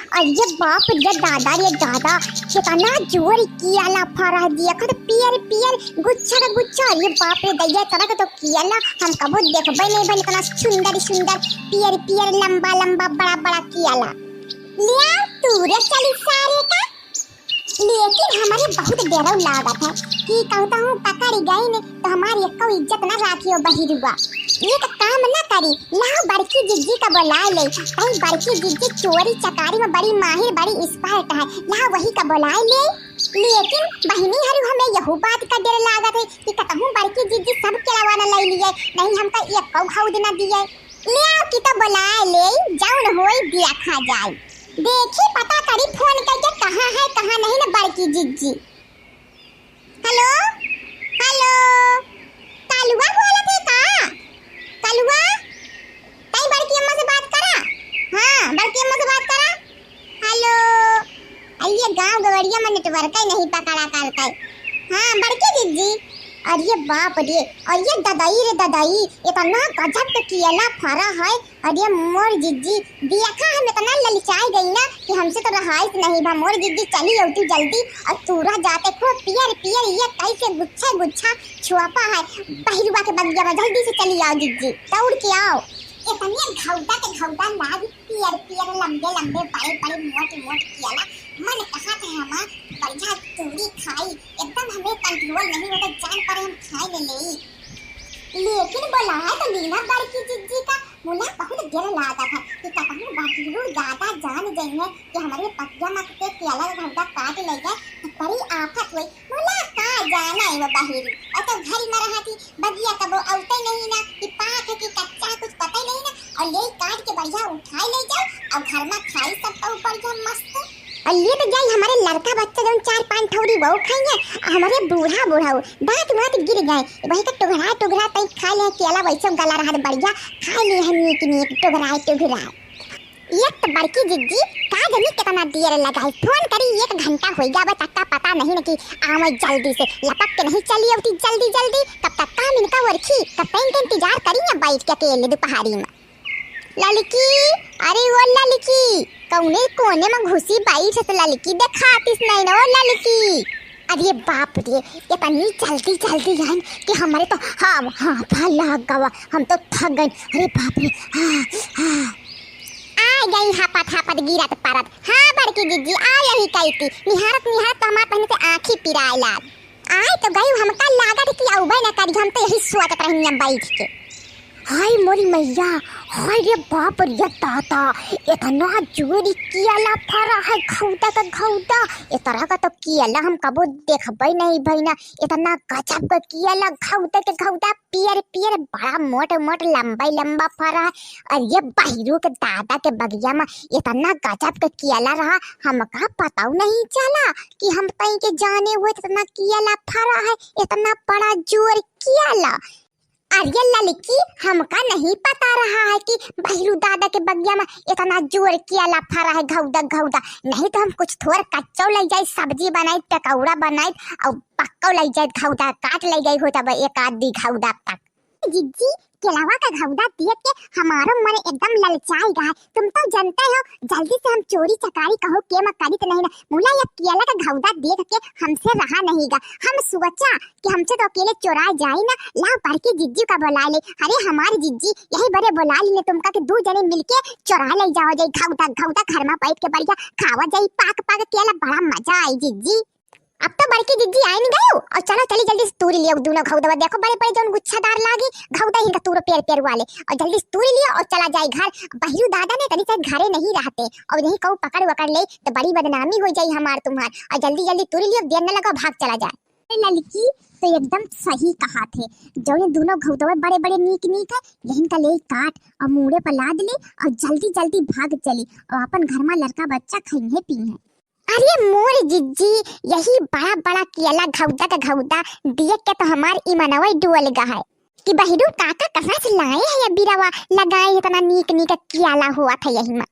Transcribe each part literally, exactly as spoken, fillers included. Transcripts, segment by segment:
अरे बाप रे दादा रे दादा, केतना जोर कियाला फरा है, देखत पियर पियर गुच्छा का गुच्छा। अरे बाप रे दैया, एतना के तो कियाला हम कबो देखबे नहीं भइल, एतना सुंदर सुंदर पियर पियर लंबा लंबा बड़ा बड़ा कियाला। लिया तू रे चली सारे का। लेकिन हमरे बहुत डरौ लागत है कि कहूँ पकड़ गई न तो हमार एको इज्जत न राखियो बहिरुआ। एक काम न करी, लाओ बड़की जिज्जी का बोलाए ले, कहीं बड़की जिज्जी चोरी चकारी में बड़ी माहिर, बड़ी expert है, लाओ वही का बोलाए ले। लेकिन बहिनी हरू, हमें यहू बात का डर लागत है कि कतहूँ बड़की जिज्जी सब केलवा न लई लिए, नहीं हमका एको घौद न दिए। ले आओ कि तो बोलाए ले, जौन होई देखा जाए। देखी पता करी फोन करके कहाँ है कहाँ नहीं न बड़की जिज्जी। हेलो, हेलो, कालुआ बोलत है का? कालुआ, तई बड़की अम्मा से बात करा। हाँ, बड़की अम्मा से बात करा। हेलो, अरे ये गाँव गवड़िया में network ही नहीं पकड़ा करता है। हाँ, बड़की जिज्जी। अरे बाप रे, अरे ददाई रे ददाई, एतना गजब के कियला फरा है। अरे मोर जिज्जी, देखा हम एतना ललचाई गई ना कि हमसे तो रहाइस नहीं भा। मोर जिज्जी चली अउतू जल्दी और तूरा जाते खूब पियर पियर ये कैसे गुच्छा गुच्छा छुआपा है। बहिरुआ के बगिया में जल्दी से चली आओ जिज्जी, दौड़ के आओ। एतने घौदा के घौदा लाग पियर पियर लंबे लंबे बड़े बड़े मोट मोट कियाला। मन कहा था हमा बढ़िया तूरी खाई, एकदम हमें control नहीं होता, जान पड़े हम खाए ले लेई। लेकिन बोलाए तो लीना बड़की जिज्जी का मुला बहुत डर लागा था कि कतहूँ बहिरू दादा जान जइहे कि हमरे पतिया मत के केला के घौदा काट ले जाए तो बड़ी आफत हुई। मुला का जाना है वो बहिरू, और तो घर में रहा थी बगिया कबो औते नहीं ना कि पाक है कि कच्चा कुछ पता ही नहीं ना, और ले काट के बढ़िया उठाए ले जाओ और घर में खाई सब तो बढ़िया मस्त। और ले तो जाई हमारे लड़का बच्चा जौन चार पांच ठौरी वो खाइए, और हमारे बूढ़ा बूढ़ा हो दांत वांत गिर गए, वही का टुघरा टुघरा तई खा ले केला, वैसे गला रहा बढ़िया खा ले हम नीक नीक टुघराए टुघराए। एक तो बड़की जिज्जी का जनी कितना देर लगाई, फोन करी एक घंटा हो गया, बस अक्का पता नहीं न कि आवे जल्दी से, लपक के नहीं चली अउती जल्दी जल्दी, कब तक काम इनका वर्खी, कब तक इनका इंतजार करी या बैठ के अकेले दोपहरी में। ललकी, अरे वो ललकी, कौने कोने में घुसी बैठ है तो ललकी देखातिस नहीं ना, ओ ललकी। अरे बाप रे, एतनी जल्दी जल्दी आइन कि हमरे तो हाँ हाँ भा लाग गवा, हम तो थक गइन। अरे बाप रे, हाँ हाँ। आ गई हापत हापत गिरत परत। हाँ बड़की जिज्जी, आ यही कही थी, निहारत निहारत तो हमार पहले से आँखी पिराए लाग। आए तो गई, हमका लागत कि अउबे न करी, हम तो यही सोचत रहनी हम बैठ के। हाय मोरी मैया, हाय रे बाप रे दादा, एतना जोरी कियाला फरा है घौदा का घौदा, एतरा का तो कियाला हम कबो देखबे नहीं भइना, एतना गजब का कियाला घौदा के घौदा, पियर पियर बड़ा मोट मोट लंबा लंबा फरा है। और ये बहिरू के दादा के बगिया में एतना गजब का कियाला रहा, हमका पताऊ नहीं चला कि हम तई के जाने हुए एतना कियाला फरा है, एतना बड़ा जोर कियाला। अरे ललकी, हमका नहीं पता रहा है कि बहिरू दादा के बगिया में एतना जोर कियाला फरा है घौदा घौदा, नहीं तो हम कुछ थोर कच्चो ले जाई, सब्जी बनाई, पकौड़ा बनाई और पक्को ले जाई घौदा, काट ले जाई होता बा एक आध दी घौदा तक। जिज्जी, केलवा का घौदा देख के हमारो मन एकदम ललचाई गा है। तुम तो जानते हो, जल्दी से हम चोरी चकारी कहूँ के में करित नहीं ना। मुला ये केला का घौदा देख के हमसे रहा नहीं गा। हम सोचा कि हमसे तो अकेले चोराए जाई ना, लाओ बड़की जिज्जी का बुला ले। अरे हमारी जिज्जी, यही बरे बुला ली ने तुमका के दू जने मिलके चोरा ले जाओ जाई घौदा घौदा घर में बैठ के बढ़िया खावा जाई पाक पाक केला, बड़ा मजा आई जिज्जी। अब तो बड़की जिज्जी आइन गयो, और चलो चली जल्दी से तूरी लियो दोनों घौदवा। देखो बड़े बड़े जौन गुच्छादार लागी घौदा, इनका तूरो पेर पेर वाले, और जल्दी से तूरी लियो और चला जाए घर। बहिरू दादा ने तनी से घरे नहीं रहते, और यही कहूँ पकड़ वकड़ ले तो बड़ी बदनामी हो जाई हमार तुम्हार। और जल्दी जल्दी तूरी लियो, देर न लगा, भाग चला जाए। ए ललकी, तो एकदम सही कहा थे, जौन दोनों घौदवा बड़े बड़े नीक नीक है, यही का ले काट और मूड़े पर लाद ले और जल्दी जल्दी भाग चली और अपन घर में लड़का बच्चा खइहे पीहे। अरे मोर जिज्जी, यही बड़ा बड़ा कियला घौदा का घौदा देख के तो हमार ईमनवा डोल गा है कि बहिरू काका कहाँ से लाए हैं ये बिरवा, लगाए इतना नीक नीक कियला हुआ था यही में।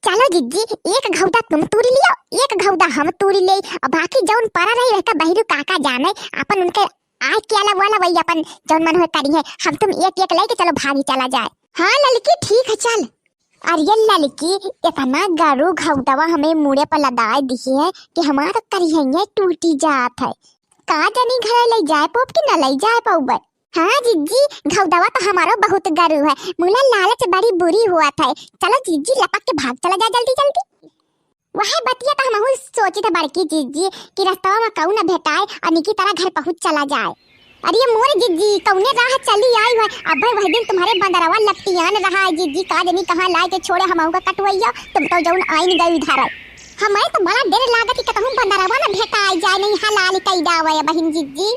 चलो जिज्जी, एक घौदा तुम तूरी लियो, एक घौदा हम तूरी ले, और बाकी जौन पड़ा रही रहता बहिरू काका जाने, अपन उनके आए कियला वाला वही अपन जौन मन हुए करी है, हम तुम एक एक लेके चलो भागी चला जाए। हाँ ललकी, ठीक है, चल। अरे ललकी, इतना गरु घौदवा हमें मुड़े पर लदाए दिही है कि हमार करिहइया टूटी जात है। का जानी घरे लइ जाए पउब कि न लइ जाए पउबे। हाँ जिज्जी, घौदवा तो हमारो बहुत गरु है, मुला लालच बड़ी बुरी होत है। चलो जिज्जी, लपक के भाग चला जाए जल्दी जल्दी। वह बतिया तो हमहू सोचित है बड़की जिज्जी कि रस्तवा में कउन भेटाए और निकी तरह घर पहुँच चला जाए। अरे मोर जिज्जी, कउने राह चली आई है? अबे वह दिन तुम्हारे बंदरवा लपटियान रहा है जिज्जी, का जानी कहाँ लाए के छोड़े हमहू का कटवइया, तुम तो जउन आइन गई उधर। हमें तो बड़ा डर लागत कि कतहूँ बंदरवा न भेटाए जाए, नहीं हलाल कई डावे बहिन जिज्जी।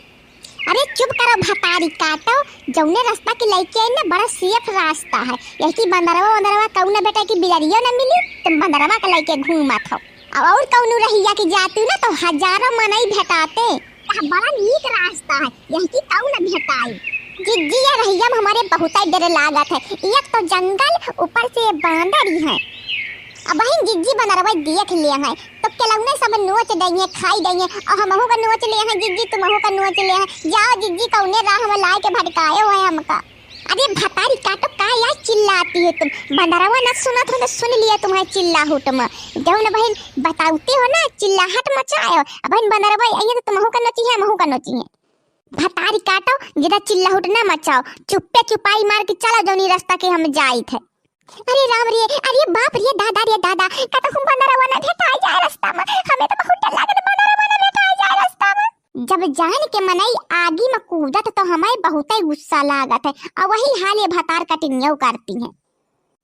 अरे चुप करो भतारी काटो, जउने रस्ता के लइके आई ना, बड़ा safe रास्ता है। यही कि बंदरवा वंदरवा कउनो बेटा की बिलरियो न मिली, तुम बंदरवा के लइके घूमत हो। अब और कउनो रहिया की जाती ना तो हजारों मनई भेटाते। यह बड़ा नीक रास्ता है, यही कि कउनो भेटाई। जिज्जी, ये रहिया में हमारे बहुत डर लागत है, एक तो जंगल, ऊपर से ये बांदर ही है। अब बहिन जिज्जी बंदरवा देख लिया है, तो केलौने सब नोच दइहे, खाई दइहे, और हमहू का नोच ले हैं जिज्जी, तुमहू का नोच ले हैं। जाओ जिज्जी, कउने राह में लाए के भटकाए हो हमका। अरे भतारी काटो, का यार चिल्लाती हो तुम? बंदरवा न सुनत हो तो सुन लिया तुम्हारे चिल्लाहट में। जउन बहिन बताउते हो ना, चिल्लाहट मचाए हो। अब बहिन बंदरवा अइहे तो तुमहू का नोचिहे, हमहू का नोचिहे। भतारी काटो, ज्यादा चिल्लाहट ना मचाओ, चुप्पे चुपाई मार के चलो जउनी रस्ता के हम जाइत है। अरे राम रे, अरे बाप रे, दादा रे दादा, कतहूँ बंदरवा न भेटाए जाए रस्ता में, हमें तो बहुत डर लागत बंदरवा न भेटाए जाए रस्ता में। जब जान के मनई आगी में कूदत तो हमें बहुतै गुस्सा लागत है, और वही हाल ये भतार कटिनियो करती हैं।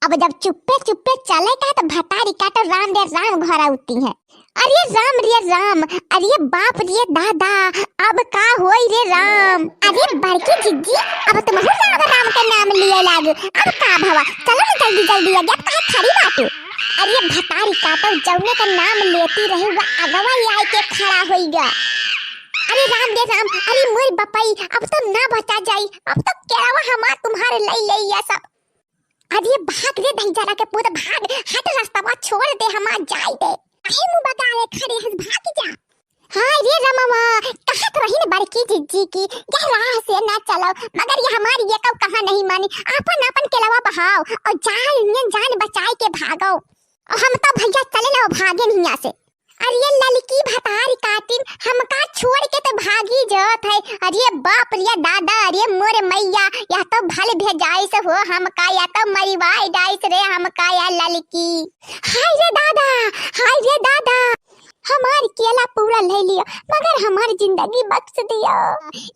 अब जब चुप्पे चुप्पे चले का तो भतारी काटो राम रे राम घरौती हैं। अरे राम रे राम, अरे बाप रे दादा, अब का होई रे राम। अरे बड़की जिज्जी, अब तुमहू राम राम के नाम लिए लागू, अब का भवा, चलो ना जल्दी जल्दी आगे, अब काहे खड़ी बाटू? अरे भतारी काटो, जउने का नाम लेती रही वह अगवा ही आए के खड़ा होई गा। अरे राम रे राम, अरे मोर बपई, अब तो ना बचा जाई, अब तो केलवा हमार तुम्हारे लई ले या सब। अरे भाग रे दहिजरा के पूत, भाग, हट रस्तवा छोड़ दे, हमार जाए दे। काहे मुँह बगाए खड़े हस, भाग जा। हाय रे रमवा, कहत रहिन बड़की जिज्जी की यह राह से ना चलो, मगर ये हमारी ये कब कहा नहीं मानी। आपन आपन केलवा बहाओ और जान नियन जान बचाए के भागो। और हम तो भैया चले ना भागे नहीं यहाँ से। अरे ललकी भतारी काटिन, हमका छोड़ के तो भागी जात है। अरे बाप रे दादा, अरे मोर मैया, या तो भल भेजाइस हो हमका, या तो मरिवाए जाइस रे हमका या ललकी। हाय रे दादा, हाय रे दादा, हमार केला पूरा ले लियो, मगर हमार जिंदगी बख्श दियो।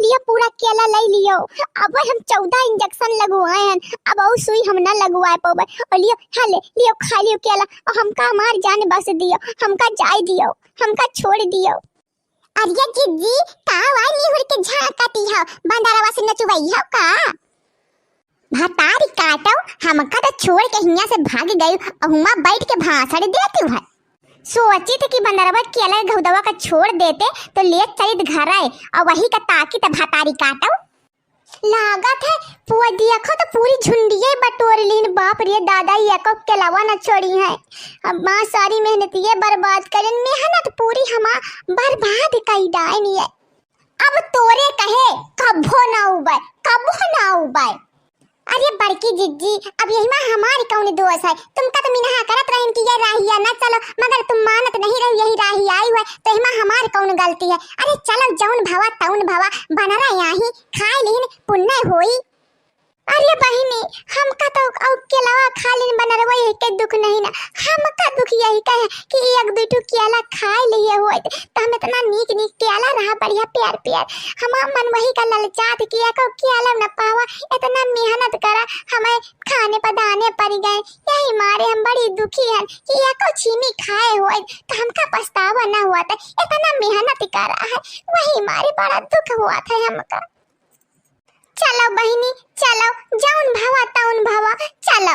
लियो पूरा केला ले लियो। अब हम चौदह इंजेक्शन लगवाए हैं, अब और सुई हम ना लगवाए पावे। और लियो, हाँ ले लियो, खा लियो केला, और हमका हमार जान बख्श दियो, हमका जाए दियो, हमका छोड़ दियो। अरे जिज्जी, का वाई निहुर के झांकती हो, बंदरवा से नचवाई हो का? भतारी काटो, हमका तो छोड़ के हियां से भाग गई और हुआं बैठ के भाषण देती है। सोचित कि बंदरवा केला घौदवा का छोड़ देते तो ले चलित घर आए और वही का ताकी त भतारी काटो। लागत है पुआ देखो तो पूरी झुंडिये बटोर लीन। बाप रे दादा, ये को केलवा न छोड़ी है। अब माँ सारी मेहनतिये बर्बाद करेन, मेहनत पूरी हमार बर्बाद कई डाइन ये। अब तोरे कहे कभो ना उबे, कभो ना उबे। अरे बड़की जिज्जी, अब यही मा हमारी कौन दोष है? तुमका तो मिनहा करत रहिन कि ये राहिया ना चलो, मगर तुम मानत नहीं रही, यही राही आई हुए, तो यही मा हमार कौन गलती है? अरे चलो जौन भवा तौन भवा, बनरा याही खाए लीन पुण्य होई। अरे बहिनी, हमका तो अउ केलवा खा लेन बनरवा, यही के दुख नहीं ना। हमका दुख यही का है कि एक दुई ठो केला खाए लिए होत, तो हम इतना नीक नीक केला रहा, बढ़िया प्यार प्यार। हमार मन वही का ललचात कि एको केला न पावा, इतना मेहनत करा, हमें खाने पर दाने पड़ गए। यही मारे हम बड़ी दुखी हन कि एको छीमी खाए होत, तो हमका पछतावा न होत, इतना मेहनत करा है, वही मारे बड़ा दुख होत है हमका। चलो बहिनी, चलो, जौन भवा तौन भवा, चलो।